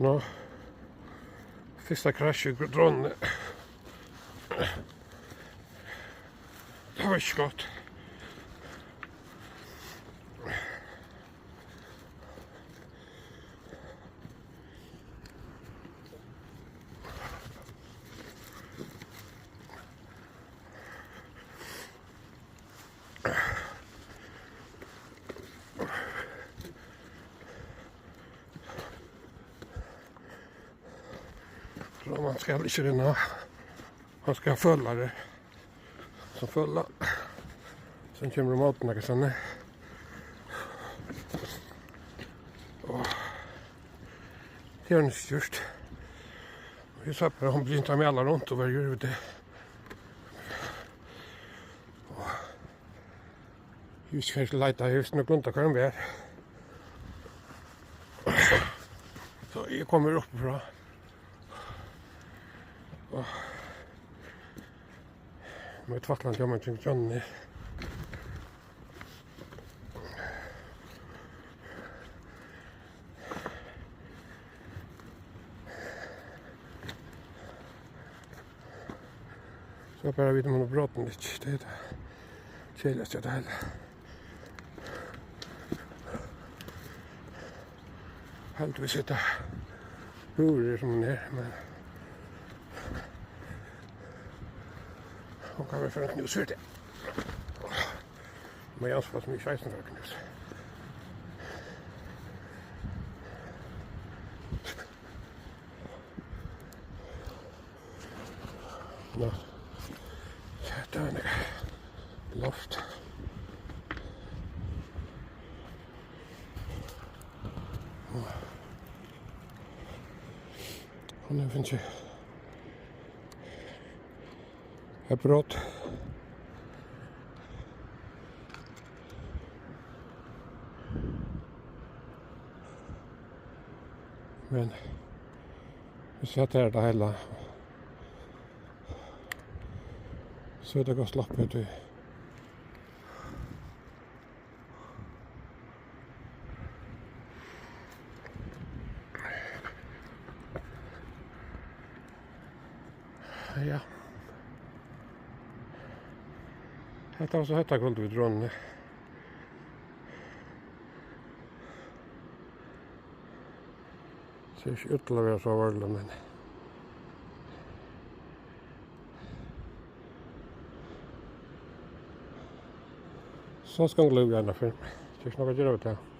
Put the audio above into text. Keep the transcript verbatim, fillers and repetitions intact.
Nú, fyrsta krassj í dronuni. Tað var ikki gott. So man skal ikki renna. Man skal føla tað. So føla. So kemur um móti nakað sånn. Og tað er ikki gjørt. Eg sá bara, hon begynti at mala runt og var gjørd við tað. Eg veit ikki, hvar eg skal leita. Eg visti nøkulunda, hvar hon var. So eg komi her upp frá. Og mítt tvætlandi hjá mær kring Johnny. So bara vit um hon er brotin, ikki? Tað er tað keðiligasta við tað heila. Heldigvís er tað hurðin, sum hon er, men hon kann vera farin at knúsa hurðina. Men eg ansi fast, sum eg sekstan fara at knúsa. Nå. Hetta er nakað loft. Hon hevur fingið eitt brot. Men hvis hetta er tað heila, so er tað gott sloppið, tí Ja. Hetta var so hetta kvøldið við dronuni. Sær ikki út til at vera so veruliga, men so skal hon liva eina ferð. Tað er ikki nokk at gera við tað.